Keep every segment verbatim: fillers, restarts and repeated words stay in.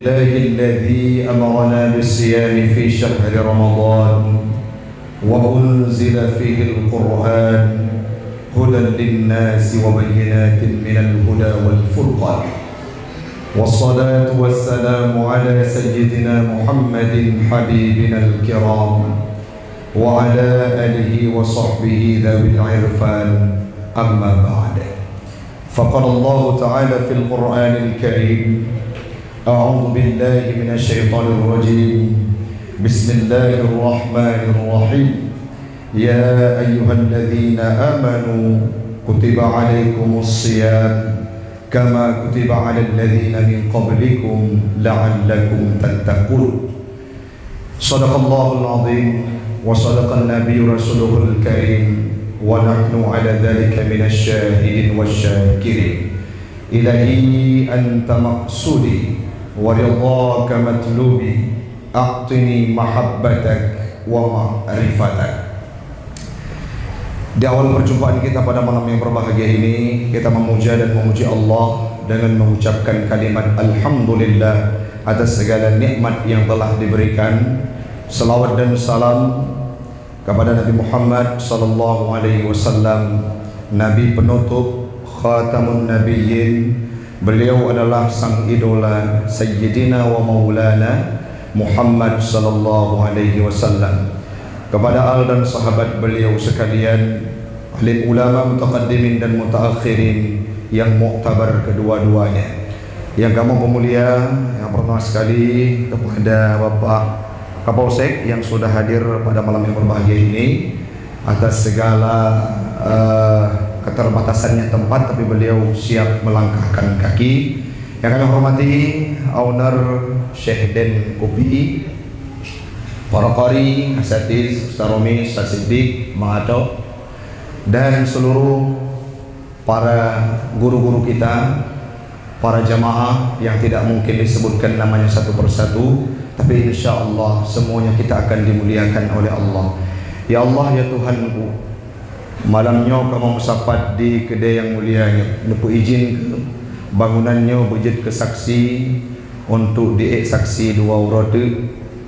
لله الذي أمرنا بالصيام في شهر رمضان وأنزل فيه القرآن هدى للناس وبينات من الهدى والفرقان. والصلاة والسلام على سيدنا محمد حبيبنا الكرام وعلى آله وصحبه ذوي العرفان. أما بعد، فقال الله تعالى في القرآن الكريم: أعوذ بالله من الشيطان الرجيم. بسم الله الرحمن الرحيم. يا أيها الذين آمنوا كتب عليكم الصيام كما كتب على الذين من قبلكم لعلكم تتقون. صدق الله العظيم وصدق النبي رسوله الكريم ونحن على ذلك من الشاهدين والشاكرين. إلهي أنت مقصودي ورضاك مطلوبي، أعطني محبتك ومعرفتك. Di awal perjumpaan kita pada malam yang berbahagia ini, kita memuja dan memuji Allah dengan mengucapkan kalimat Alhamdulillah atas segala nikmat yang telah diberikan. Salawat dan salam kepada Nabi Muhammad sallallahu alaihi wasallam, Nabi penutup, Khatamun Nabiyyin. Beliau adalah sang idola, Sayyidina wa Maulana Muhammad sallallahu alaihi wasallam. Kepada al dan sahabat beliau sekalian, alim ulama mutaqaddimin dan mutaakhirin yang muktabar kedua-duanya. Yang kamoe peumulia, yang pertama sekali kepada Bapak Kapolsek yang sudah hadir pada malam yang berbahagia ini, atas segala, eh, keterbatasannya tempat, tapi beliau siap melangkahkan kaki. Yang kami hormati owner Syekh Den Kopi, para qari, asatiz, Ustaz Romi, Ustaz Siddiq, Mak Atok, dan seluruh para guru-guru kita, para jamaah yang tidak mungkin disebutkan namanya satu persatu, tapi insya Allah semuanya kita akan dimuliakan oleh Allah. Ya Allah, ya Tuhanku, malam nyoe kamoe meusapat di keudè nyang mulia nyoe, neupeuijin keu bangunan nyoe beujeuet keu saksi untuk diék saksi dua uroe teuk,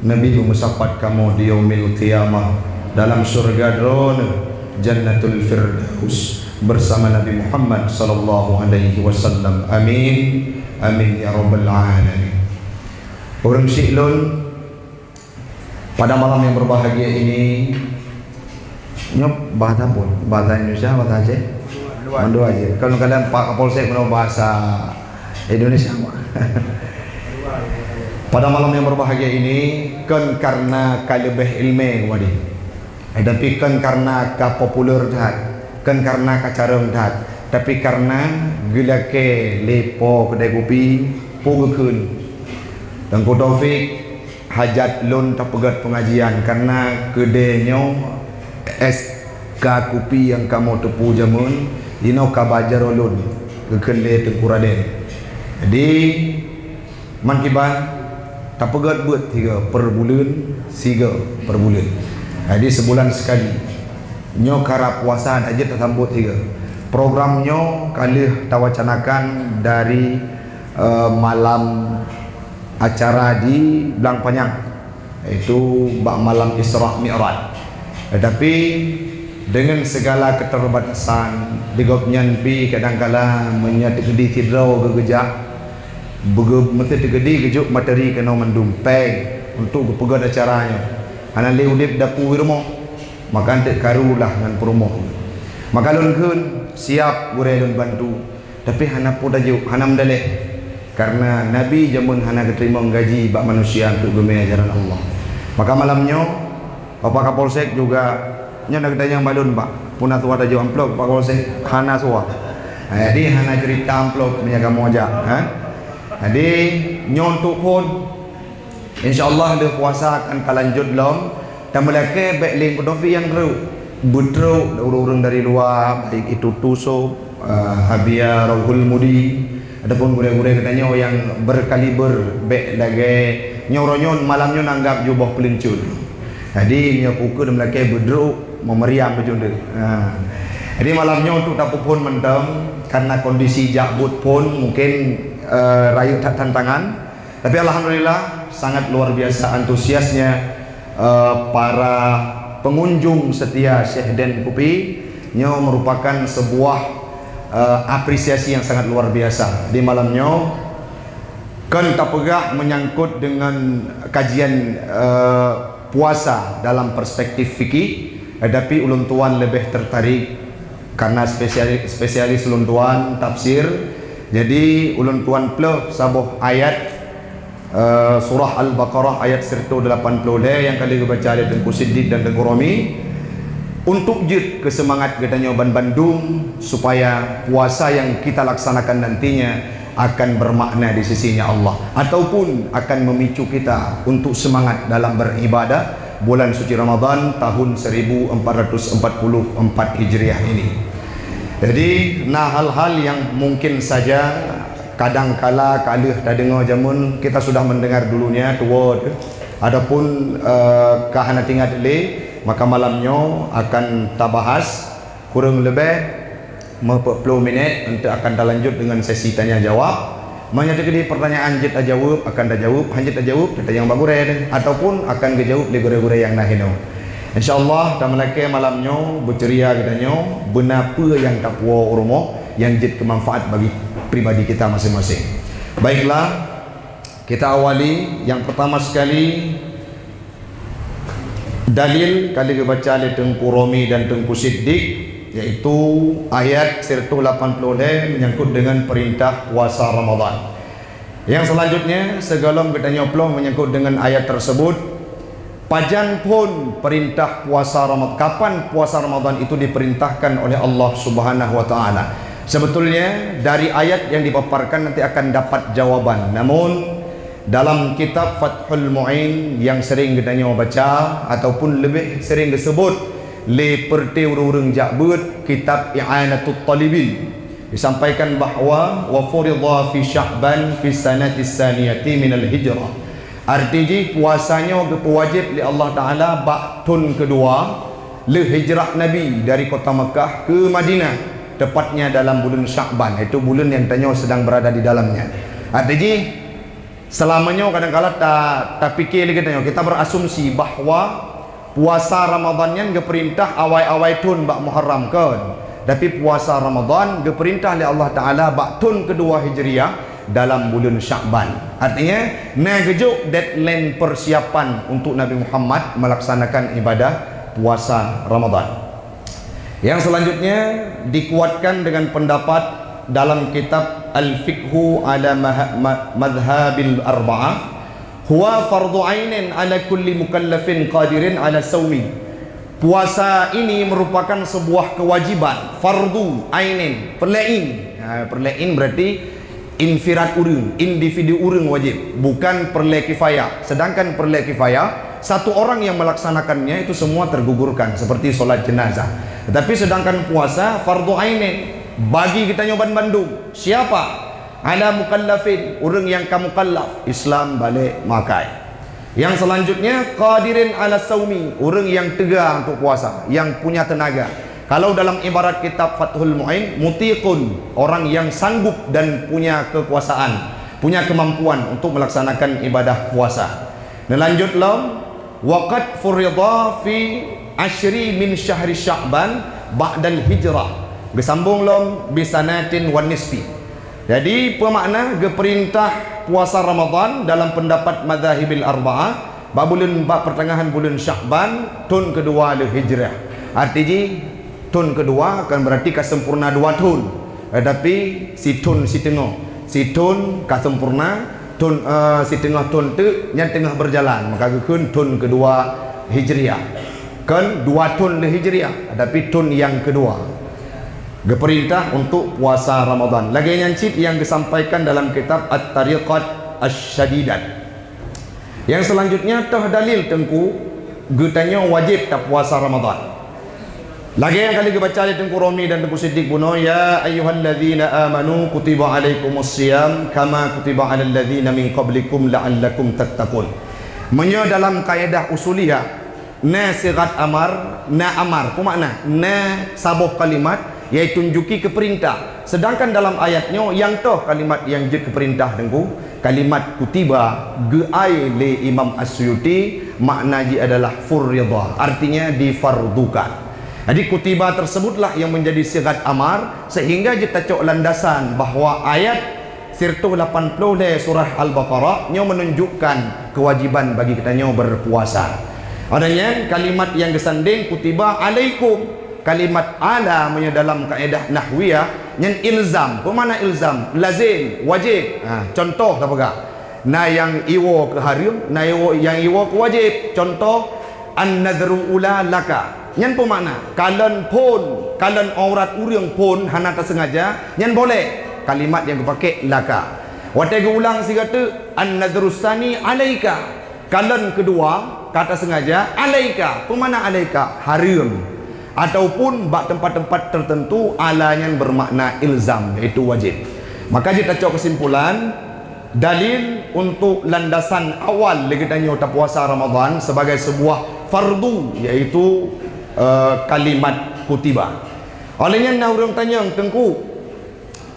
Nabi beumeusapat kamoe di Yaumil Qiyamah dalam syurga Droeneuh, Jannatul Firdaus, bersama Nabi Muhammad sallallahu alaihi wasallam. Amin. Amin ya rabbal alamin. Ureuëng syik lôn, pada malam yang berbahagia ini, nyoe bahasa pun, bahasa Indonesia, bahasa Aceh? Mandua aja. Kalau kalian Pak Kapolsek, mana bahasa Indonesia, Pak? Pada malam yang berbahagia ini, kon karena ka leubeh ilmu tadi. Eh, tapi kon karena ka populer that, kon karena ka carông that, tapi karena geulakée lé po keudè kupi, po geukheun. Teungku Taufik, hajat lôn tapeugét pengajian, karena keudè nyoe S K kupi nyang kamoe teupeue jameun, jinoe ka ba jaroe lôn, geukheun lé Teungku Raden. Jadi, man kiban, tapeugét beuet tiga per buleuen, tiga per buleuen. Jadi, sebulan sekali. Nyoe karab puasa, hana jeuet tasambot tiga. Program nyoe ka lheueh tawacanakan dari, eh, malam acara di Blang Panyang, yaitu bak malam Isra Mi'raj. Tetapi, dengan segala keterbatasan, di gobnyan pih kadangkala meunyoe teukeudi sidroe geugeujak, beugeu-, meusti teukeudi geujok materi keunoe mandum péng untuk geupeugét acara nyoe. Hana lé udeb dapu i rumoh, maka eunteuk karu lah ngon peurumoh. Maka lôn kheun, siab gurée lôn bantu. Tapi hana peue tajok, hana meudaleh. Karena Nabi jameun hana geuteurimong gaji bak manusia untuk geumé ajaran Allah. Maka malam nyoe, Bapak Kapolsek juga, nyoe na geutanyong bak lôn, Pak, peue na suah tajok amplop, Pak Kapolsek? Hana suah. Ha, jadi hana cerita amplop meunyoe kamoe jak, ha? Jadi, nyoe untuk phon, insya Allah lheueh puasa akan talanjut lom. Tameulakée bék lé Teungku Taufik nyang treuk. Beutrok ureuëng-ureuëng dari luwa, baik itu Tusob, eh, Habia, Rauhul Mudi, ataupun gurée-gurée geutanyoe nyang berkaliber bék lagée nyoe uroe nyoe malam nyoe anggab ju boh peuleuncon. Jadi, meunyoe pukul meulakée beutrok meumeriam beujeuet. Ha. Jadi, malam nyoe untuk tapeuphon mantong, karena kondisi jak buet phon mungkin, eh, rayeuk that tantangan. Tapi alhamdulillah, sangat luar biasa antusiasnya, eh, para pengunjung setia Syekh Den Kupi. Nyoe merupakan sebuah, eh, apresiasi yang sangat luar biasa di malam nyoe. Kon tapeugah menyangkut dengan kajian, eh, puasa dalam perspektif fikih, eh, tapi ulôn tuan lebih tertarik karena spesialis, spesialis ulôn tuan tafsir. Jadi ulôn tuan plôh saboh ayat, eh, surah Al-Baqarah ayat seratus delapan puluh lhèe nyang ka lheueh geubaca lé Teungku Siddiq dan Teungku Romi untuk jeuet keu seumangat geutanyoe ban bandum supaya puasa yang kita laksanakan nantinya akan bermakna di sisi-Nya Allah ataupun akan memicu kita untuk semangat dalam beribadah bulan suci Ramadan tahun seribu empat ratus empat puluh empat Hijriah ini. Jadi, na hal-hal yang mungkin saja kadangkala ka lheueh tadeungoe jameun, kita sudah mendengar dulunya tuwoe teuh, ataupun, eh, ka hana teuingat lé, maka malam nyoe akan tabahas kureueng leubeh meupeuploh minèt, eunteuk akan talanjut deungon sesi tanya jawab. Meunyoe teukeudi pertanyaan jeuet tajaweueb, akan tajaweueb, han jeuet tajaweueb, tatanyong bak gurèe teuh, ataupun akan geujaweueb lé gurèe-gurèe nyang na hinoe. Insya Allah, tameulakèe malam nyoe beuceria geutanyoe, beuna peue nyang tapuwoe u rumoh nyang jeuet keu manfaat bagi pribadi kita maséng-maséng. Baiklah, kita awali. Yang pertama sekali, dalil ka lheueh geubaca lé Teungku Romi dan Teungku Siddiq, yaitu ayat seratus lapan puluh lhèe menyangkut dengan perintah puasa Ramadan. Yang selanjutnya, sigohlom geutanyoe plôh menyangkut dengan ayat tersebut, pajan phôn perintah puasa Ramadan, kapan puasa Ramadan itu diperintahkan oleh Allah Subhanahu wa Ta'ala? Sebetulnya, dari ayat yang dipaparkan nanti akan dapat jawaban. Namun, dalam kitab Fathul Mu'in yang sering geutanyoe baca ataupun leubeh sering geuseubut lé peureuté ureueng-ureueng jak beuet, kitab I'anatut Talibin, disampaikan bahwa, "Wa furidha fi Sya'ban fi sanati saniyati minal hijrah." Arti jih, puasa nyoe geupeuwajéb lé Allah Ta'ala bak thôn keudua lheueh hijrah Nabi dari kota Makkah ke Madinah, tepatnya dalam buleuen Sya'ban, yaitu buleuen nyang tanyoe sedang berada di dalamnya. Arti jih, seulama nyoe kadangkala ta-, tapike lé geutanyoe, kita berasumsi bahwa puasa Ramadan nyan geupeurintah awai-awai thôn bak Muharram, kon? Tapi puasa Ramadan geupeurintah lé Allah Ta'ala bak thôn keudua Hijriah dalam buleuen Sya'ban. Artinya, na geujok deadline persiapan untuk Nabi Muhammad melaksanakan ibadah puasa Ramadan. Yang selanjutnya dikuatkan dengan pendapat dalam kitab Al-Fiqhu ala Maha-, Ma-, Madhhabil Arba'ah, "Huwa fardhu ainin ala kulli mukallafin qadirin ala saumi." Puasa ini merupakan sebuah kewajiban, fardhu ainin, peureulèe ain. Ha, peureulèe ain berarti infirad ureueng, individu ureueng wajéb, bukan peureulèe kifayah. Sedangkan peureulèe kifayah, satu orang yang melaksanakannya itu semua tergugurkan, seperti sholat jenazah. Tetapi sedangkan puasa fardhu ainin bagi geutanyoe ban bandum. Siapa? Ala mukallafin, ureueng nyang ka mukallaf, Islam, balek, meuakai. Yang selanjutnya, qadirin ala saumi, ureueng nyang teuga untuk puasa, yang punya tenaga. Kalau dalam ibarat kitab Fathul Mu'in, mutiqun, orang yang sanggup dan punya kekuasaan, punya kemampuan untuk melaksanakan ibadah puasa. Neulanjut lom, "Wa qad furidha fi asyri min syahri Sya'ban ba'dal hijrah." Geusambong lom, "Bisanatin wa nisfi." Jadi, peue makna geupeurintah puasa Ramadan dalam pendapat madhahibil arba'ah, bak buleuen, bak pertengahan buleuen Sya'ban, thôn keudua lheueh Hijriah. Arti jih, thôn keudua kan berarti ka sempurna dua thôn. Eh, tapi sithôn siteungoh. Sithôn ka sempurna, thôn, eh, siteungoh thôn teuk nyan teungoh berjalan, maka geukheun thôn keudua Hijriah. Kon dua thôn lheueh Hijriah, tapi thôn nyang keudua. Geupeurintah untuk puasa Ramadan. Lagèe nyan cit nyang geusampaikan dalam kitab At-Tariqat Asy-Syadidat. Yang selanjutnya, toh dalil Teungku, geutanyoe wajéb tapuasa Ramadan. Lagèe nyang ka lheueh geubaca lé Teungku Romi dan Teungku Siddiq bunoe, "Ya ayyuhalladzina amanu kutiba alaikumus siyam kama kutiba alal ladzina min qablikum la'allakum tattaqun." Meunyoe dalam kaedah usuliyah, na sighat amar, na amar, peue makna? Na saboh kalimat, yaitu tunjuki keu peurintah. Sedangkan dalam ayat nyoe nyang toh kalimat nyang jeuet keu peurintah, Teungku, kalimat kutiba geuai lé Imam As-Suyuti, makna jih adalah furridha, artinya difardukan. Jadi kutiba tersebutlah yang menjadi sigat amar, sehingga jeuet tacok landasan bahwa ayat siratoh lapan ploh lhée surah Al-Baqarah nyoe menunjukkan kewajiban bagi geutanyoe berpuasa. Óh lheueh nyan kalimat nyang geusandeng kutiba alaikum. Kalimat ala meunyoe dalam kaedah nahwiyah nyan ilzam. Peue makna ilzam? Lazim, wajib. Ha, contoh tapeugah. Na nyang iwoe keu hareuem, na iwoe, nyang iwoe keu wajib. Contoh, an-nadhru ula laka. Nyan peue makna? Kalon phon, kalon aurat ureuëng phon hana tasengaja, nyan boleh. Kalimat nyang geupakè laka. Watée geuulang sigoe teuk, an-nadhru sani alaika. Kalon keudua, ka tasengaja, alaika. Peue makna alaika? Hareuem. Ataupun bak teumpat-teumpat tertentu, ala nyan bermakna ilzam, yaitu wajib. Maka jeuet tacok kesimpulan, dalil untuk landasan awal lé geutanyoe tapuasa Ramadan sebagai sebuah fardu, yaitu, eh, kalimat kutiba. Óh lheueh nyan na ureuëng tanyong, Teungku,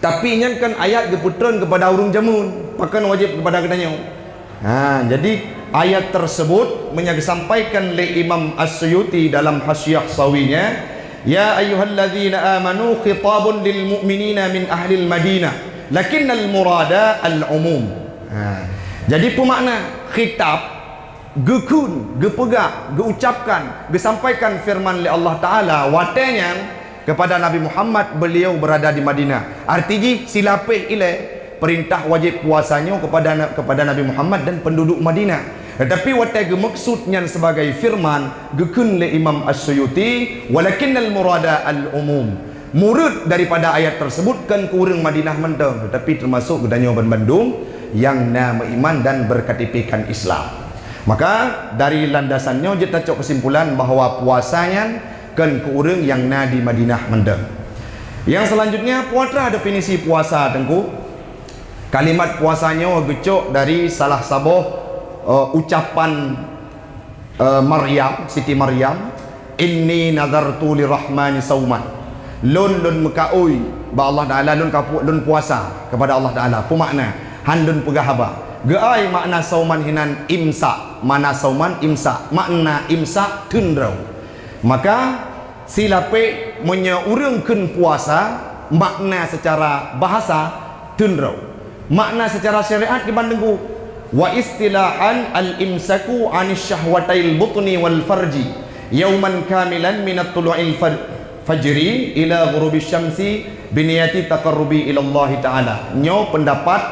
tapi nyan kan ayat geupeutreun keupada ureuëng jameun, pakon wajib keupada geutanyoe? Ha, jadi ayat tersebut meunyo geusampaikan lé Imam As-Suyuti dalam Hasyiah Sawinya, "Ya ayyuhalladzina amanu khitabun lil mu'minina min ahlil Madinah, lakinnal murada al-umum." Ha. Jadi peue makna khitab? Geukheun, geupeugah, geuucapkan, geusampaikan firman lé Allah Taala watée nyan kepada Nabi Muhammad, beliau berada di Madinah. Arti jih silapeh ilée, peurintah wajéb puasa nyoe kepada na-, kepada Nabi Muhammad dan penduduk Madinah. Tetapi watée geumeukeusut nyan sebagai firman, geukheun lé Imam As-Suyuti, "Walakinnal murada al-umum." Murid daripada ayat tersebut kon keu ureuëng Madinah mantong, tetapi termasuk geutanyoe banmandum nyang na meuiman dan berkatipikan Islam. Maka dari landasan nyoe jeuet tacok kesimpulan bahwa puasa nyan kon keu ureuëng nyang na di Madinah mantong. Yang selanjutnya, peue atra definisi puasa, Teungku? Kalimat puasa nyoe geucok dari salah saboh, eh, ucapan, eh, Maryam, Siti Maryam, "Inni nazartu lirrahmani sauman." Lôn, lôn meukaôi bak Allah Taala, lôn ka pu-, lôn puasa kepada Allah Taala. Peue makna? Han lôn peugah haba. Geuai makna sauman hinan imsak. Makna sauman imsak. Makna imsak teunroe. Maka silapeh meunyoe ureuëng kheun puasa, makna secara bahasa teunroe. Makna secara syariat kiban Teungku. Wa istilahan al-imsaku anis syahwatail butni wal farji yauman kamilan minat tulu'il fa-, fajri ila ghurubi syamsi biniyati taqarrubi ilallahi ta'ala. Nyoe pendapat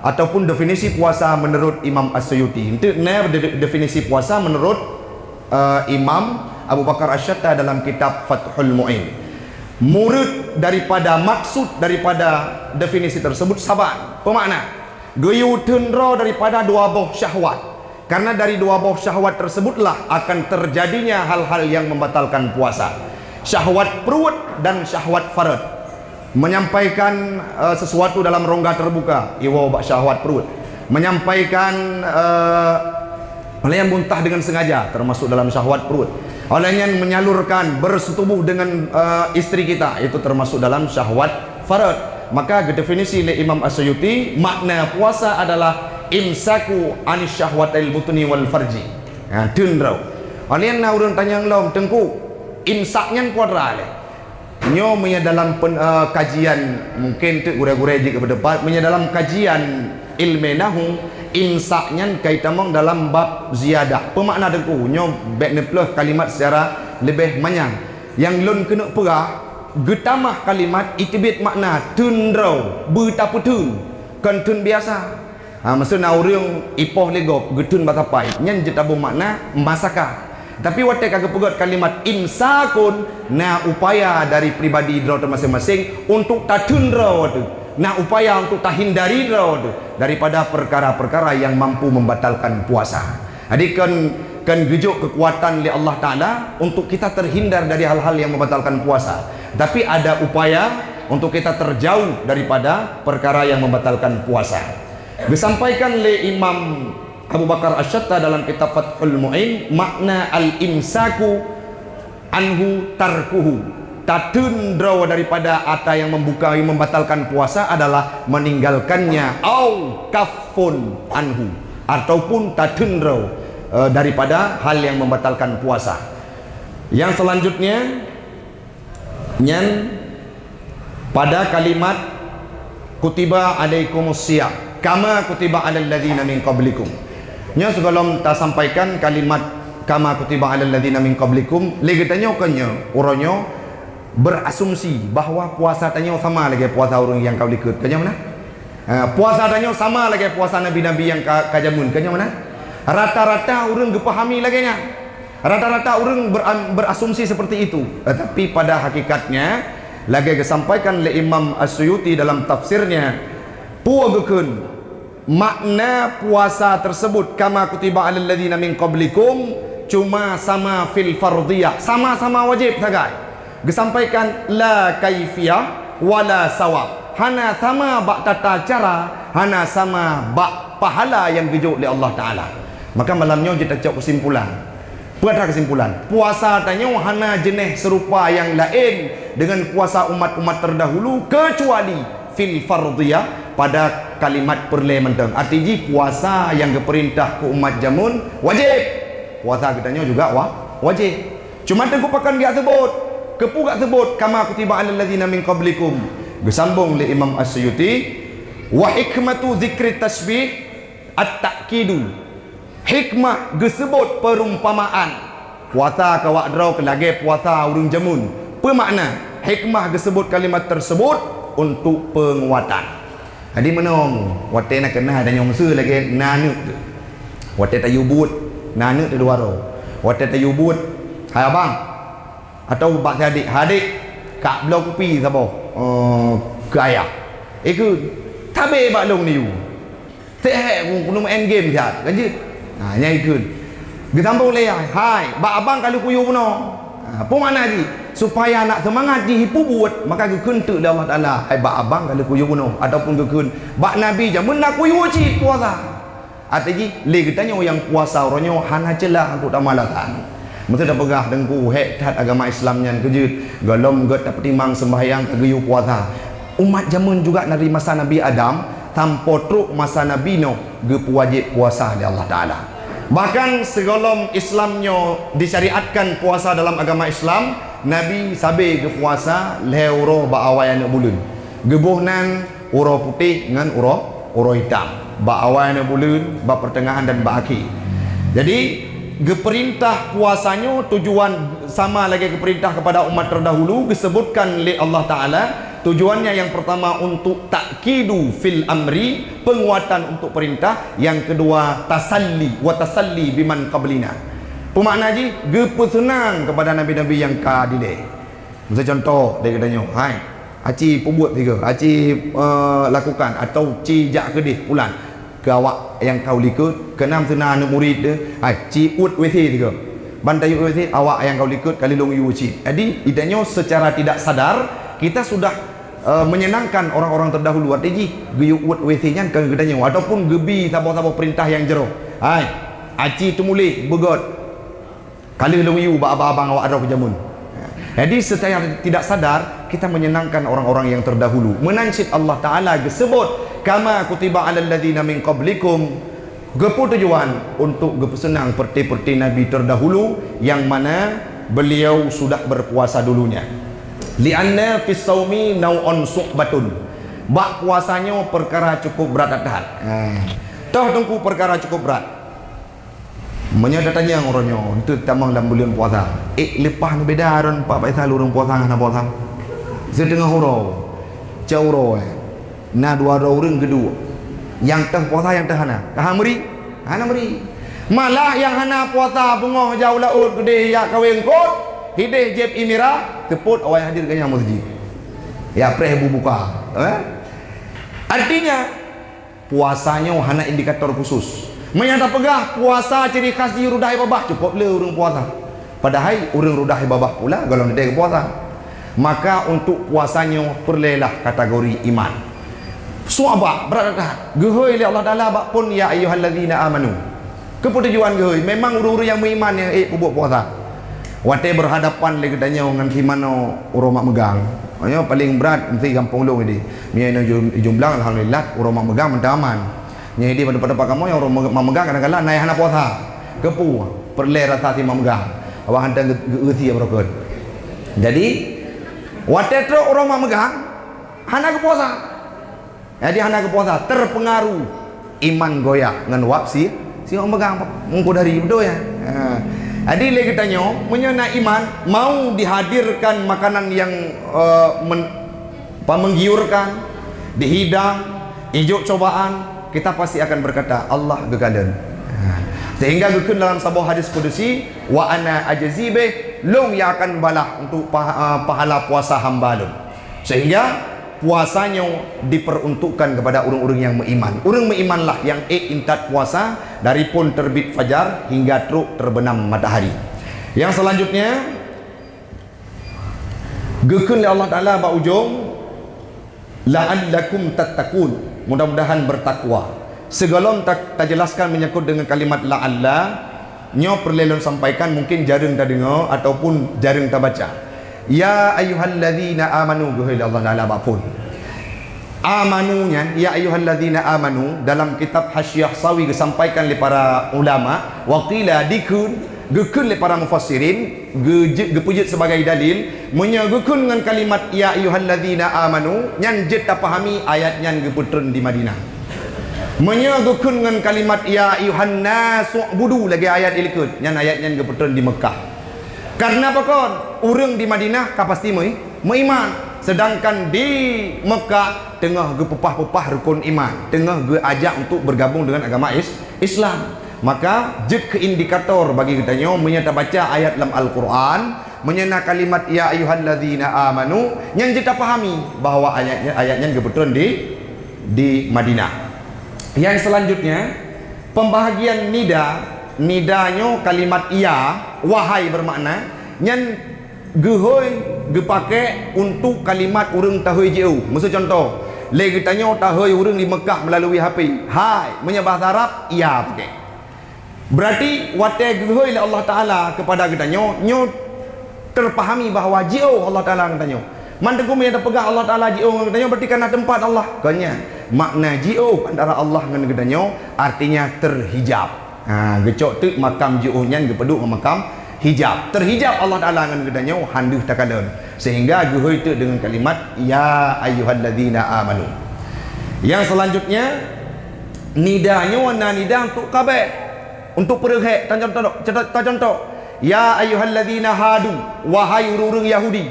ataupun definisi puasa menurut Imam As-Suyuti. Enteuk na de-, definisi puasa menurut, eh, Imam Abu Bakar Asy-Syatta dalam kitab Fathul Mu'in. Murid daripada, maksud daripada definisi tersebut saban. Peue makna? Geuyue teunroe daripada dua boh syahwat. Karena dari dua boh syahwat tersebutlah akan terjadinya hal-hal yang membatalkan puasa. Syahwat pruet dan syahwat faraj. Menyampaikan, eh, sesuatu dalam rongga terbuka, iwoe bak syahwat pruet. Menyampaikan, eh, peulian muntah dengan sengaja, termasuk dalam syahwat pruet. Óh lheueh nyan menyalurkan, bersetubuh dengan, eh, istri kita, itu termasuk dalam syahwat faraj. Maka geudefinisi lé Imam As-Suyuti, makna puasa adalah imsaku anis syahwatail butni wal farji. Ha, teunroe. Óh lheueh nyan na ureuëng tanyong lom, "Teungku, imsak nyan peue atra lé?" Nyoe meunyoe dalam pen-, eh, kajian, mungken teuk gurée-gurée jeuet keu teumpat, meunyoe dalam kajian ilmu nahwu, imsak nyan ka itamong dalam bab ziyadah. Peue makna Teungku? Nyoe bék neuplôh kalimat secara leubeh manyang. Nyang lôn keuneuk peugah, geutamah kalimat iteubiet makna teunroe, beutapeuteun, kon teun biasa. Ha, maksud na ureuëng ipoh lé gob geuteun bak sapai, nyan jeuet taboh makna masaka. Tapi watée ka geupeugét kalimat imsakun, na upaya dari pribadi droe teuh maséng-maséng untuk tateun droe teuh, na upaya untuk tahindari droe teuh daripada perkara-perkara yang mampu membatalkan puasa. Jadi kon, kon geujok kekuatan lé Allah Taala untuk kita terhindar dari hal-hal yang membatalkan puasa. Tapi ada upaya untuk kita terjauh daripada perkara yang membatalkan puasa. Geusampaikan lé Imam Abu Bakar Asy-Syatta dalam kitab Fathul Mu'in, makna al-imsaku anhu tarkuhu. Tateun droe daripada ata yang membuka, yang membatalkan puasa adalah meninggalkannya, au kaffun anhu, ataupun tateun droe, eh, daripada hal yang membatalkan puasa. Yang selanjutnya, nyan pada kalimat kutiba alaikumus siyam kama kutiba alal ladzina min qablikum. Nyoe sigohlom tasampaikan kalimat kama kutiba alal ladzina min qablikum, lé geutanyoe kon nyoe, uroe nyoe berasumsi bahwa puasa tanyoe sama lagée puasa ureuëng nyang ka likot. Kon nyoe meunan? Ha, puasa tanyoe sama lagée puasa nabi-nabi nyang ka, ka jameun. Kon nyoe meunan? Rata-rata ureuëng geupahami lagée nyan. Rata-rata ureuëng beram-, berasumsi seperti itu. Tetapi pada hakikatnya, lagée geusampaikan lé Imam As-Suyuti dalam tafsirnya, peue geukheun makna puasa tersebut, kama kutiba alal ladzina min qablikum, cuma sama fil fardhiyah, sama-sama wajib sagai. Geusampaikan la kaifiyah wala sawab. Hana sama bak tata cara, hana sama bak pahala nyang geujok lé Allah Taala. Maka malam nyoe jeuet tacok kesimpulan. Peue atra kesimpulan? Puasa tanyoe hana jeuneh serupa nyang laén dengan puasa umat-umat terdahulu, kecuali fil fardhiyah, pada kalimat peureulée mantong. Arti jih puasa nyang geupeurintah keu umat jameun wajéb. Puasa geutanyoe juga wa-, wajéb. Cuma teungku pakon geujak seubot. Keupeue geujak seubot, kama kutiba alal ladzina min qablikum. Geusambong lé Imam As-Suyuti, wa hikmatu dzikri tasbih at-ta'kidu. Hikmah geuseubot perumpamaan puasa keu awak droe keu lagée puasa ureuëng jameun. Peue makna? Hikmah geuseubot kalimat tersebut untuk penguatan. Jadi meunong watée na keunah tanyoe meuseu lagée na aneuëk teuh. Watée tayue buet na aneuëk teuh dua droe. Watée tayue buet, "Hai abang," atau bak si adék, "Hai adék, kak bloe kupi saboh, eh, keu ayah." Ikheun, "Tabé bak lôn neuyue." Seuhek keuneuk main game siat, kan jeuet? Ha, nyan ikheun. Geusambong lé, "Hai, bak abang ka lheueh kuyue bunoe." Ha, peue makna jih? Supaya nak seumangat jih jipeubuet, maka geukheun teuk lé Allah Taala, "Hai, bak abang ka lheueh kuyue bunoe," ataupun geukheun, "Bak Nabi jameun na kuyue cit puasa." Arti jih, lé geutanyoe nyang puasa uroe nyoe hana ceulah untuk tamalasan. Meuseuti tapeugah teungku, hék that agama Islam nyan keu jeuet. Gohlom gét tapeutimang seumbahyang ka geuyue puasa. Umat jameun juga dari masa Nabi Adam sampoe trok masa Nabi Nuh geupeuwajéb puasa lé Allah Taala. Bahkan sigohlom Islam nyoe disyariatkan puasa dalam agama Islam, Nabi sabé geupuasa lhée uroe bak awai aneuëk buleuen. Geuboh nan uroe putéh ngon uroe, uroe itam, bak awai aneuëk buleuen, bak peuteungahan dan bak akhé. Jadi, geupeurintah puasa nyoe tujuan sama lagée geupeurintah kepada umat terdahulu, geusebutkan lé Allah Taala, tujuannya yang pertama untuk ta'kidu fil amri, penguatan untuk perintah, yang kedua tasalli, wa tasalli biman qablina. Peumakna jih, geupeuseunang kepada nabi-nabi nyang ka dilée. Miseu contoh, lé geutanyoe, hai, aci peubuet sigoe, aci, eh, lakukan, atau ci jak keudeh pulan. Keu awak nyang ka u likot, keu na meuseuna aneuëk murit teuh, hai, ci uet W C sigoe. Ban tayue uet W C, awak nyang ka u likot ka lheueh lôn yue cit. Jadi, geutanyoe secara tidak sadar, kita sudah, eh, menyenangkan orang-orang terdahulu. Arti jih, geuyue uet W C nyan keu geutanyoe, ataupun geubi saboh-saboh peurintah nyang jroh. Hai, aci teumuléh, beugöt. Ka lheueh lôn yue bak abang-abang awak droe keu jameun. Jadi, secara tidak sadar, kita menyenangkan orang-orang yang terdahulu. Meunan cit Allah Taala geusebut, "Kama kutiba alal ladzina min qablikum." Geupeutujuan untuk geupeuseunang peureuté-peureuté nabi terdahulu yang mana beliau sudah berpuasa dulunya. "Li'anna fis saumi nau'un su'batun." Bak puasa nyoe peukara cukup brat that. Eh, toh teungku peukara cukup brat. Meunyoe tatanyong uroe nyoe, enteuk tamong lam buleuen puasa. Ék leupah neubeda droen Pak Faisal ureuëng puasa ngon hana puasa? Siteungoh uroe, cot uroe, eh, na dua droe ureuëng geuduek. Nyang teuh puasa, nyang teuh hana. Ka hana meuri? Hana meuri. Malah nyang hana puasa beungoh jak u laôt keudeh jak kawé eungkôt, hideh jieb ié mirah, seupôt awai hadir keu nyan meuseujid. Jak preh bu buka. Eh? Artinya, puasa nyoe hana indikator khusus. Meunyoe tapeugah puasa ciri khas jih rudah ié babah, cukup le ureuëng puasa. Padahai ureuëng rudah ié babah pula gohlom teuntée geupuasa. Maka untuk puasa nyoe peureulée lah kategori iman. Su'bah, brat that. Geuhôi lé Allah Taala bak phon, "Ya ayyuhalladzina amanu." Keupeue tujuan geuhôi? Memang ureuëng-ureuëng nyang meuiman nyang ék peubuet puasa. Watée berhadapan lé geutanyoe ngon si manoe uroe mak meugang, nyoe paleng brat meusti gampông lôn idéh. Meunyoe inoe ju-, jumblang, alhamdulillah, uroe mak meugang mantong aman. Nyoe idéh padub-padub kamoe nyang uroe mak meugang kadang-kadang na nyang hana puasa. Keupeue? Peureulée rasa si mak meugang. Awak hantom geu-, geu-, geusie barokon. Jadi, watée trok uroe mak meugang, hana geupuasa. Jadi hana geupuasa, terpengaruh iman goyak ngon wab si, si mak meugang, meukeudari beutôi, ya. Ha. Jadi lé geutanyoe, meunyoe na iman, mau dihadirkan makanan yang, eh, men-, apa, menggiurkan, dihidang, ijok cobaan, kita pasti akan berkata, "Allah geukalon." Ha. Sehingga geukheun dalam saboh hadis kudusi, "Wa ana ajzi bih," lôn nyang akan balah untuk pah-, eh, pahala puasa hamba lôn. Sehingga puasa nyoe diperuntukkan kepada ureuëng-ureuëng nyang meuiman. Ureuëng meuimanlah nyang ék intat puasa dari phon terbit fajar hingga trok terbenam matahari. Nyang selanjutnya, geukheun lé Allah Taala bak ujong, "La'allakum tattaqun." Mudah-mudahan bertakwa. Sigohlom ta-, tajelaskan menyangkut dengan kalimat la'alla, nyoe peureulée lôn sampaikan, mungkin jareueng tadeungoe ataupun jareueng tabaca. "Ya ayyuhalladzina amanu," geuhôi lé Allah Taala bak phon. Amanu nyan, "Ya ayyuhalladzina amanu," dalam kitab Hasyiah Sawi geusampaikan lé para ulama, wa qila, dikheun, geukheun lé para mufassirin, geuj-, geupeujeuet sebagai dalil, meunyoe geukheun ngon kalimat "Ya ayyuhalladzina amanu", nyan jeuet tapahami ayat nyan geupeutreun di Madinah. Meunyoe geukheun ngon kalimat "Ya ayyuhan nasu'budu" lagée ayat ilikot, nyan ayat nyan geupeutreun di Meukah. Karena pakon? Ureuëng di Madinah ka pasti meu-, meuiman, sedangkan di Meukah teungoh geupeupah-peupah rukon iman, teungoh geuajak untuk bergabung dengan agama Is-, Islam. Maka jeuet keu indikator bagi geutanyoe, meunyoe tabaca ayat lam Al-Qur'an, meunyoe na kalimat "Ya ayyuhalladzina amanu", nyan jeuet tapahami bahwa ayat nyan, ayat nyan geupeutreun di, di Madinah. Yang selanjutnya, pembahagian nida. Nida nyoe kalimat "ya", "wahai" bermakna, nyan geuhôi geupaké untuk kalimat ureuëng tahôi jiôh. Miseu cuntoh, lé geutanyoe tahôi ureuëng di Meukah meulalu HP. "Hai," meunyoe bahasa Arab, "ya" paké. Berarti watée geuhôi lé Allah Taala keupada geutanyoe, nyoe teupahami bahwa jiôh Allah Taala ngon geutanyoe. Mantong meunyoe tapeugah Allah Taala jiôh ngon geutanyoe, berarti ka na teumpat Allah. Kon nyan, makna jiôh antara Allah ngon geutanyoe artinya terhijab. Ha, geucok teuk makam jiôh nyan geupeuduek ngon makam hijab. Terhijab Allah Taala ngon geutanyoe, han deuh takalon. Sehingga geuhôi teuk deungon kalimat, "Ya ayyuhalladzina amanu." Yang selanjutnya, nida nyoe na nida untuk kabeh, untuk peureuhek. Tacontoh, contoh, tacontoh, "Ya ayyuhalladzina hadu," wahai ureuëng-ureuëng Yahudi.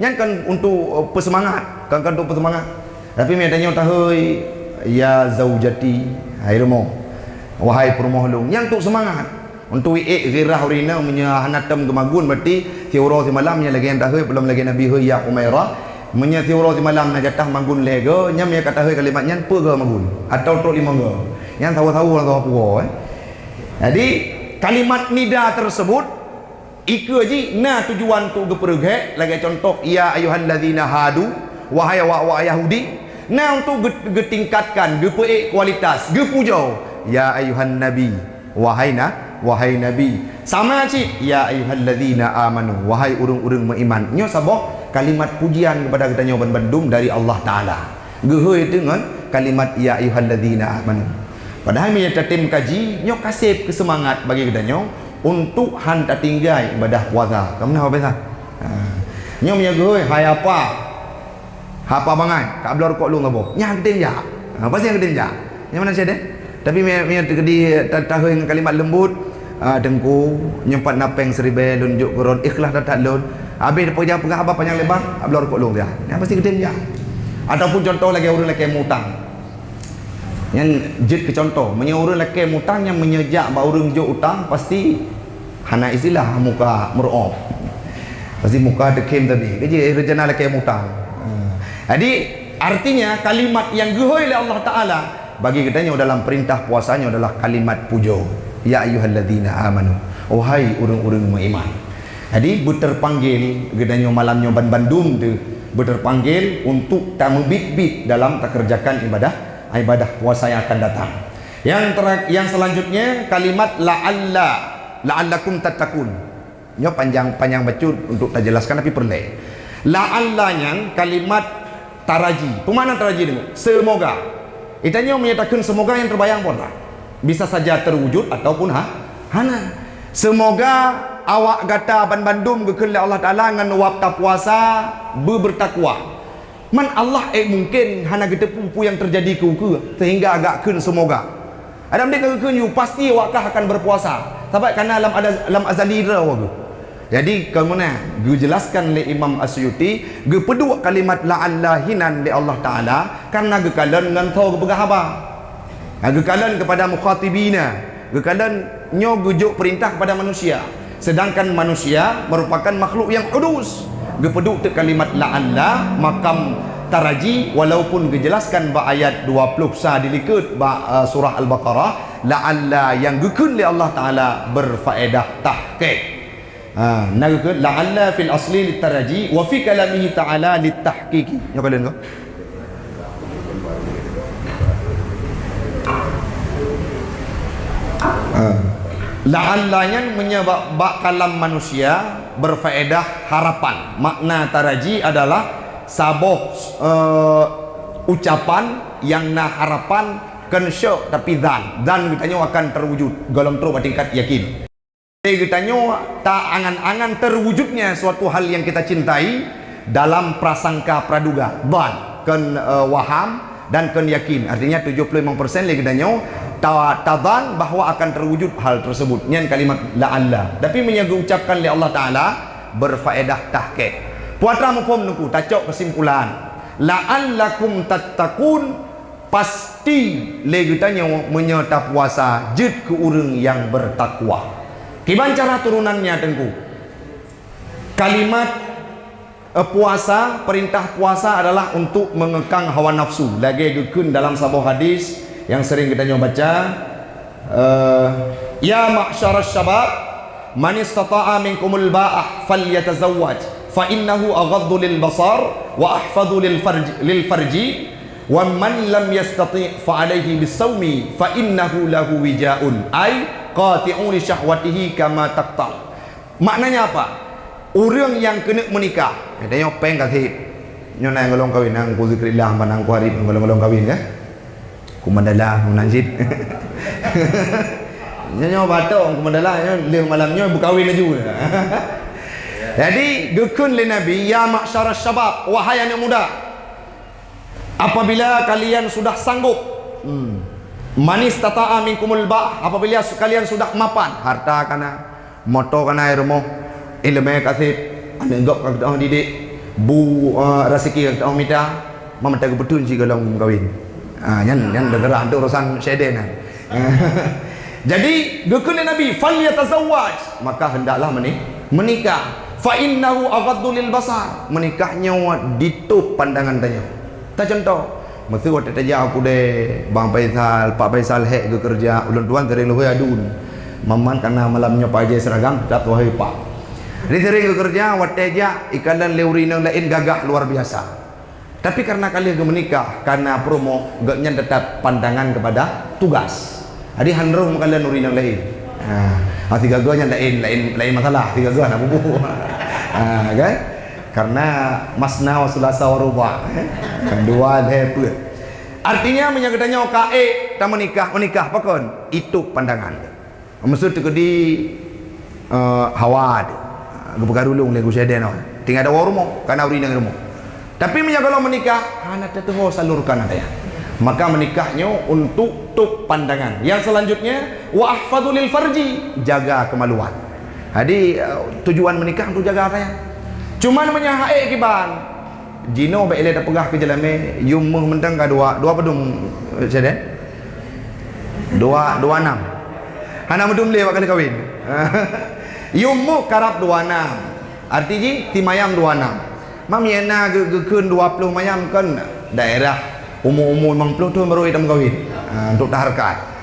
Nyan kan untuk, eh, peusemangat, kan, kan untuk peusemangat. Tapi meunyoe tanyoe tahôi, "Ya zaujati," hai rumoh, "Wahai peurumoh lôn," nyan untuk seumangat. Untuk ék ghirah ureuëng inong, meunyoe hana tom geumagun, berarti siuroe simalam nyan lagée nyang tahôi, peulom lagée Nabi hôi, "Ya Humairah." Meunyoe siuroe simalam na jatah magun lhée goe, nyan meunyoe ka tahôi kalimat nyan, peuet goe magun, atawa trok limong goe. Nyan sawa-sawa lam sawa puwoe, eh. Jadi, kalimat nida tersebut Ikeu jih na tujuan untuk geupeureughek, lagée cuntoh, "Ya ayyuhallazina hadu," wahai awak-awak Yahudi, na untuk geu-, geutingkatkan, geupeuék kualitas, geupujoe, "Ya ayyuhan nabi," wahai na-, wahai nabi. Sama cit, "Ya ayyuhallazina amanu," wahai ureuëng-ureuëng meuiman. Nyoe saboh kalimat pujian keupada geutanyoe banmandum dari Allah Taala. Geuhôi teuk ngon kalimat, "Ya ayyuhallazina amanu." Padahai meunyoe tatem kaji, nyoe ka seb keu seumangat bagi geutanyoe untuk han tatinggai ibadah puasa. Ka meunan peue? Ha. Nyoe meunyoe geuhôi, "Hai apa? Hai apa bangai? Ka bloe rukok lôn saboh." Nyan geutem jak. Ha, pasti geutem jak. Nyan meunan cit deh. Tapi meunyoe, meunyoe teukeudi ta-, tahôi ngon kalimat leumbot, "Ah, Teungku, nyoe pat na péng siribée lôn jok keu droen, ikhlas that-that lôn. Habéh peugah-peugah haba panyang lebar, bloe rukok lôn siat." Nyan pasti geutem jak. Ataupun cuntoh lagée ureuëng lakée mutang. Nyan jeuet keu cuntoh, meunyoe ureuëng lakée mutang nyan meunyoe jak bak ureuëng jok utang, pasti hana istilah muka meuru'ob. Pasti muka teukhém sabe. Keujih rencana lakée mutang. Ha. Jadi, artinya kalimat nyang geuhôi lé Allah Taala bagi geutanyoe dalam peurintah puasa nyoe adalah kalimat pujoe, "Ya ayyuhallazina amanu," wahai ureuëng-ureuëng meuiman. Jadi, beuteurpanggil geutanyoe malam nyoe banmandum teuh beuteurpanggil untuk tameubiet-biet dalam takeureujakan ibadah, ibadah puasa nyang akan datang. Nyang tera-, nyang selanjutnya kalimat la'alla, "La'allakum tattaqun." Nyoe panjang, panjang bacut untuk tajelaskan, tapi peureulée. La'alla nyan kalimat taraji. Peue makna taraji nyoe? Seumoga. Geutanyoe meunyoe takheun seumoga nyang teubayang peue na? Bisa saja terwujud ataupun ha, hana. Seumoga awak gata banmandum geukheun lé Allah Taala ngon wab tapuasa, beubeurtakwa. Man Allah ék mungken hana geuteupeue peue nyang teujadi keu ukeue, seuhingga geukheun seumoga. Adam deh geukheun yue pasti awak kah akan beupuasa, sabab kana lam ada, lam azali droe geuh. Jadi, keumeuna geujelaskan lé Imam As-Suyuti, geupeuduek kalimat la'alla hinan lé Allah Taala, karena geukalon ngon tho geupeugah haba. Nah, geukalon kepada mukhatibina, geukalon nyoe geujok perintah kepada manusia. Sedangkan manusia merupakan makhluk yang hudus. Geupeuduek teuk kalimat la'alla, makam taraji, walaupun geujelaskan bak ayat dua puluh sa dilikot bak, eh, surah Al-Baqarah, la'alla nyang geukheun lé Allah Taala berfaedah tahqiq. Ha, na geukheun la'alla fil asli litaraji wa fi kalamihi ta'ala litahqiqi. Nyoe kalian ko. Ha. La'alla nyan meunyoe bak, bak kalam manusia berfaedah harapan. Makna taraji adalah saboh, eh, ucapan nyang na harapan kon syok tapi zan. Zan geutanyoe akan terwujud, gohlom trok bak tingkat yakin. Geutanyoe ta angan-angan terwujudnya suatu hal yang kita cintai dalam prasangka praduga, dhan, kon, eh, waham dan kon yakin. Artinya tujuh puluh lima persen lé geutanyoe ta, tadhan bahwa akan terwujud hal tersebut. Nyan kalimat la'alla. Tapi meunyoe geuucapkan lé Allah Taala, berfaedah tahqiq. Peue atra muphom Teungku, tacok kesimpulan. La'allakum tattaqun, pasti lé geutanyoe meunyoe tapuasa jeuet keu ureuëng nyang beutakwa. Kiban cara turunannya Teungku? Kalimat, eh, puasa, perintah puasa adalah untuk mengekang hawa nafsu. Lagée geukheun dalam saboh hadis nyang sering geutanyoe baca, eh, "Ya ma'syaras syabab, man istata'a minkumul ba'ah falyatazawwaj, fa innahu aghaddu lil basar wa ahfadhu lil farj-, lil farji, wa man lam yastati' fa alaihi bis saumi, fa innahu lahu wija'un, ay qati'u li syahwatihi kama taqta'." Maknanya apa? Ureuëng nyang keuneuk meunikah, geutanyoe péng ka seb. Nyoe na nyang gohlom kawin, nyang ku zikrillah, ban nyang ku harib, nyang gohlom-gohlom kawin, kan? Ku mandala, meunan cit. Nyoe, nyoe batong, ku mandala, nyoe lheueh malam nyoe beukawin laju. Jadi, geukheun lé Nabi, "Ya ma'syaras syabab, wahai aneuk muda, apabila kalian sudah sanggup, hmm, man istata'a minkumul ba'ah, apabila su-, kalian sudah mapan, harta kana, moto kana, rumoh, iéleumé ka seb, aneuk gob ka geutanyoe didik, bu, eh, raseuki ka geutanyoe mita, ma mata geupeutun cit gohlom meukawen." Ah, nyan, nyan deuh geurah, urusan syedeh nyan. Jadi, geukheun lé Nabi, "Falyatazawwaj," maka hendaklah meuni-, meunikah. "Fa innahu aghaddu lil basar," meunikah nyoe ditôb pandangan tanyoe. Tacontoh, meuseu watée tajak u keudè, Bang Faisal, Pak Faisal hék geukeureuja, ulôn tuan sering leuhôi adun. Maman kana malam nyoe pakai seragam, teutap leuhôi pak. Jadi sering geukeureuja, watée jak, ikalon lé ureuëng inong laén gagah luar biasa. Tapi karena ka lheueh geumeunikah, kana peurumoh, gobnyan teutap pandangan kepada tugas. Jadi han roh meukalon ureuëng inong laén. Ha, ha, sigoe-goe nyan laén, laén, laén masalah, sigoe-goe hana bubu. Ha, kan? Karena masna wa sulasa wa ruba, eh? Dua lhée peuet. Artinya, meunyoe geutanyoe ka ék tameunikah, meunikah pakon? Itôb pandangan. Maksud teukeudi, eh, hawa teuh. Geupeugarulong lé geusyedeh nyoe. Tinggai dawa rumoh, kana ureuëng inong rumoh. Tapi meunyoe gohlom meunikah, hana teutuho salurkan ata nyan. Maka meunikah nyoe untuk tôb pandangan. Yang selanjutnya, wa ahfadhu lil farji, jaga kemaluan. Jadi, eh, tujuan meunikah untuk jaga ata nyan. Cuman meunyoe hana ék kiban, jinoe bék ilée tapeugah keu jeulamé, yum méuh mantong ka dua, dua padum, eh, syedeh? Dua, dua nam. Hana meudum lé bak kali kawin. Yum méuh karab dua nam. Arti jih, simayam dua nam. Mam nyang na geu-, geukheun dua ploh mayam kon daerah umu-umu limong ploh thon barô tameukawen. Ha, untuk tahareukat.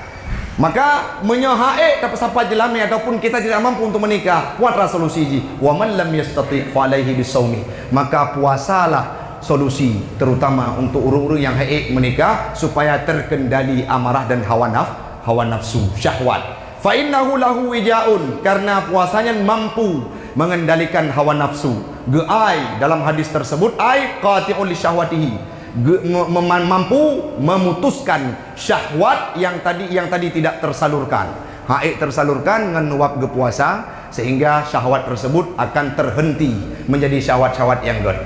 Maka, meunyoe hana ék tapeusapat jeulamé ataupun kita tidak mampu untuk menikah, peue atra solusi jih, "Wa man lam yastati' fa alaihi bisaumi." Maka puasalah solusi, terutama untuk ureuëng-ureuëng nyang hana ék menikah, supaya terkendali amarah dan hawa naf-, hawa nafsu, syahwat. "Fa innahu lahu wija'un," karena puasa nyan mampu mengendalikan hawa nafsu. Geuai dalam hadis tersebut, ai qati'un li syahwatihi. Ge-, me-, me-, mampu memutuskan syahwat yang tadi, yang tadi tidak tersalurkan. Haid tersalurkan ngon wab geupuasa, sehingga syahwat tersebut akan terhenti menjadi syahwat-syahwat yang gét.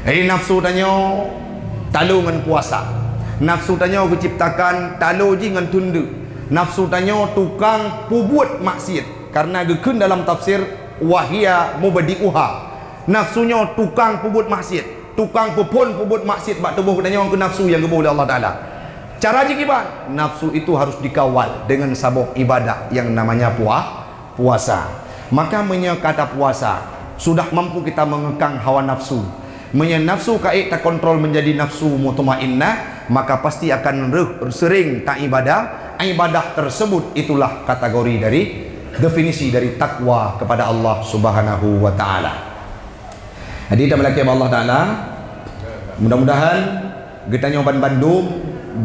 Jadi nafsu tanyoe talo ngon puasa. Nafsu tanyoe geuciptakan talo jih ngon tundeuk. Nafsu tanyoe tukang pubuet maksiat. Karena geukheun dalam tafsir, "Wa hiya mubdi'uha." Nafsu nyoe tukang pubuet maksiat, tukang peuphon pubuet maksiat bak tuboh geutanyoe, keu nafsu nyang geuboh lé Allah Taala. Cara jih kiban? Nafsu itu harus dikawal dengan saboh ibadah yang namanya pua-, puasa. Maka meunyoe ka tapuasa, sudah mampu kita mengekang hawa nafsu. Meunyoe nafsu ka ék takontrol menjadi nafsu mutmainnah, maka pasti akan reuh sering taibadah. Ibadah tersebut itulah kategori dari, definisi dari takwa kepada Allah Subhanahu wa Taala. Jadi, tameulakée bak Allah Taala, mudah-mudahan geutanyoe ban bandum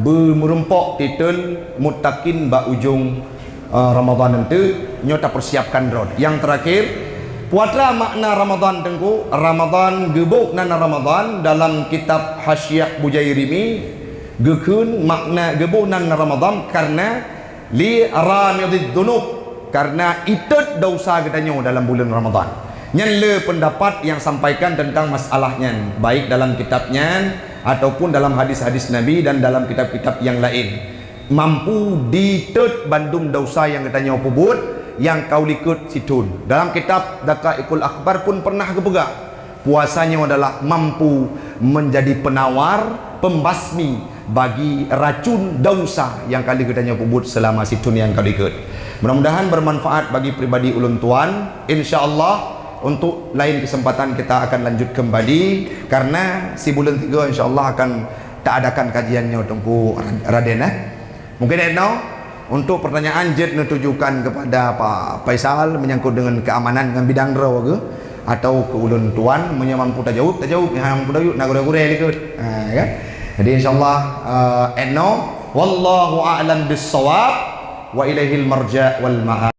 beumeureumpok titeun muttaqin bak ujong, eh, Ramadhan nanti, nyoe tapersiapkan droe. Yang terakhir, peue makna Ramadhan, Teungku? Ramadhan, geuboh nan Ramadhan dalam kitab Hasyiah Bujairimi, geukheun makna geuboh nan Ramadhan karena li ramidid dunub, karena itot dosa geutanyoe dalam buleuen Ramadhan. Nyan le pendapat yang sampaikan tentang masalah nyan, baik dalam kitab nyan ataupun dalam hadis-hadis Nabi dan dalam kitab-kitab yang lain. Mampu ditot bandum dosa nyang geutanyoe peubuet nyang ka likot sithon. Dalam kitab Daqaiqul Akhbar pun pernah geupeugah, puasa nyoe adalah mampu menjadi penawar, pembasmi bagi racun dosa nyang ka lheueh geutanyoe peubuet selama sithon nyang ka likot. Mudah-mudahan bermanfaat bagi pribadi ulôn tuan. Insya Allah, untuk lain kesempatan kita akan lanjut kembali, karena si buleuen tiga insya Allah akan taadakan kajian nyoe Teungku Raden, eh. Mungkin enoe, untuk pertanyaan jeuet neutujukan kepada Pak Faisal menyangkut dengan keamanan ngon bidang droe geuh, atau keu ulôn tuan, meunyoe mampu tajaweueb, tajaweueb, nyang hana mampu tajaweueb, na gurée-gurée likot. Ha, kan? Jadi, insya Allah, eh, enoe, wallahu a'lam bissawab, wa ilaihil marja' wal ma'ab.